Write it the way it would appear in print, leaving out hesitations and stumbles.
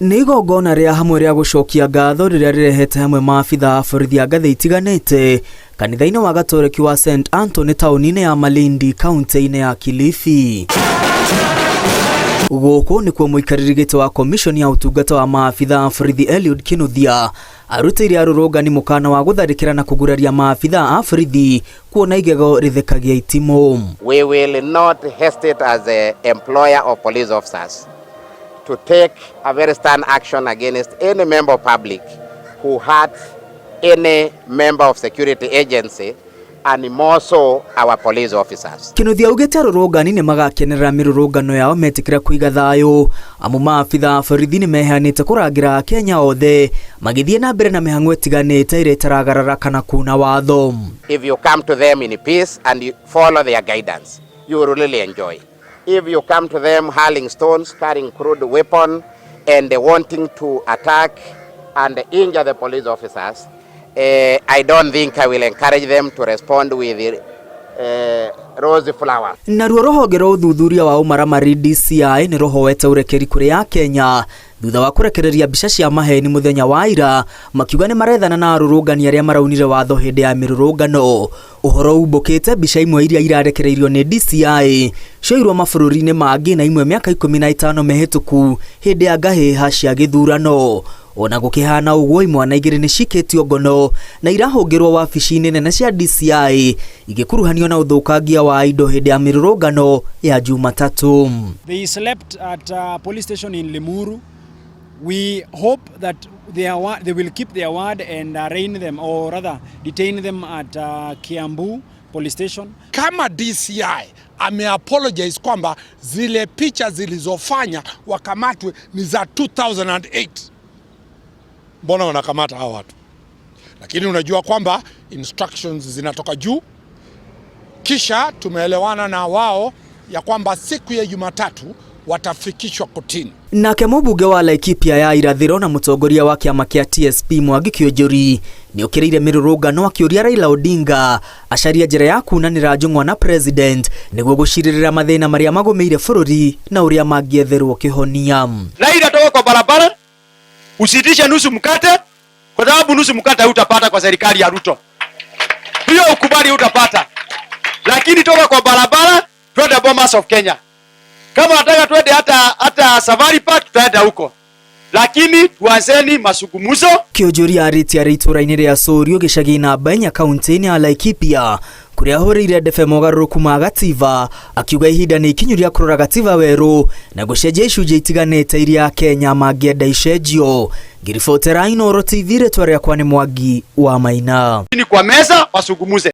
Nĩ igongona rĩa hamwe rĩa gũcokia ngatho rĩrĩa rĩrehete hamwe maabitha a borithi a ngathĩ itiganĩte kanitha-inĩ wa gatoreki wa St Anthony taũni-inĩ ya Malindi kaunti-inĩ ya Kilifi. Gũkũ nĩkuo mũikarĩri gĩtĩ wa komishoni ya ũtungata wa maabitha a borithi Eliud Kinuthia arutĩire arũrũngani mũkana wa gũtharĩkĩra na kũguraria maabitha a borithi kuona igego rĩthekagia itimũ. We will not hesitate as a employer of police officers to take a very stern action against any member of public who hurts any member of security agency and more so our police officers. Kinuthia augĩte arũrũngani nĩ magakenerera mĩrũrũngano yao metĩkĩra kũiga thayũ amu maabitha a borithi nĩ meheanĩte kũrangĩra akenya othe magĩthiĩ na mbere na mĩhang'o ĩtiganĩte ĩrĩa ĩtaragarara kana kuna watho. If you come to them in peace and you follow their guidance, you will really enjoy. If you come to them hurling stones, carrying crude weapon, and wanting to attack and injure the police officers, I don't think I will encourage them to respond with rose flowers. Naruo rũhonge rwa ũthuthuria wa ũmaramari DCI nĩ rũhoete ũrekeri kũrĩ akenya thutha wa kũrekereria mbica cia maheni mũthenya wa ira makiuga nĩ marethana na arũrũngani arĩa maraunire watho hĩndĩ ya mĩrũrũngano. Ũhoro umbũkĩte mbica imwe iria irarekereirio nĩ DCI cioirwo mabũrũri-inĩ mangĩ na imwe mĩaka 15 mĩhĩtũku hĩndĩ ya ngahĩha cia gĩthurano. Ona gũkĩhana ũguo imwana igĩrĩ nĩ cikĩtio ngono na irahũngĩrwo wabici-inĩ nene cia DCI igĩkuruhanio na ũthũkangia wa indo hĩndĩ ya mĩrũrũngano ya Jumatatũ. They slept at a police station in Limuru. We hope that they will keep their word and arraign them, or rather detain them at Kiambu police station. Kama DCI ameapologize kwamba zile picha zilizofanya wakamatwe ni za 2008, mbona wanakamata hawa watu? Lakini unajua kwamba instructions zinatoka juu, kisha tumeelewana na wao ya kwamba siku ya Jumatatu watafikishwa kotini. Nake mũmbunge wa Laikipia ya irathĩro na mũtongoria wa kĩama kĩa TSP Mwangi Kĩũnjũri nĩ okĩrĩire mĩrũrũngano akĩũria Raila Odinga acarie njĩra ya kunanĩra njũng'wa na president nĩguo gũcirĩrĩra mathĩna marĩa magũmĩire bũrũri na ũrĩa mangĩetherwo kĩhonia. Raila, toka kwa barabara, usiitishe nusu mkate, kwa sababu nusu mkate hutapata kwa serikali ya Ruto. Hiyo ukubali hutapata, lakini toka kwa barabara twende Bomas of Kenya. Kama nataka twende hata Safari Park tutaenda huko, lakini tuanzeni mazungumzo. Kĩũnjũri arĩtie arĩ itũũra-inĩ rĩa Sũriũ gĩcagi namba 4 kaunti-inĩ ya Laikipia kũrĩa ahũrĩire ndebe mogarũrũku ma gatiba akiuga ihinda nĩ ikinyu rĩa kũrora gatiba werũ na gũcenjia icunjĩ itiganĩte iria Akenya mangĩenda icenjio. Ngĩribotera Inooro TV rĩtwa rĩakwa nĩ Mwangi wa Maina. Ni kwa meza wazungumze.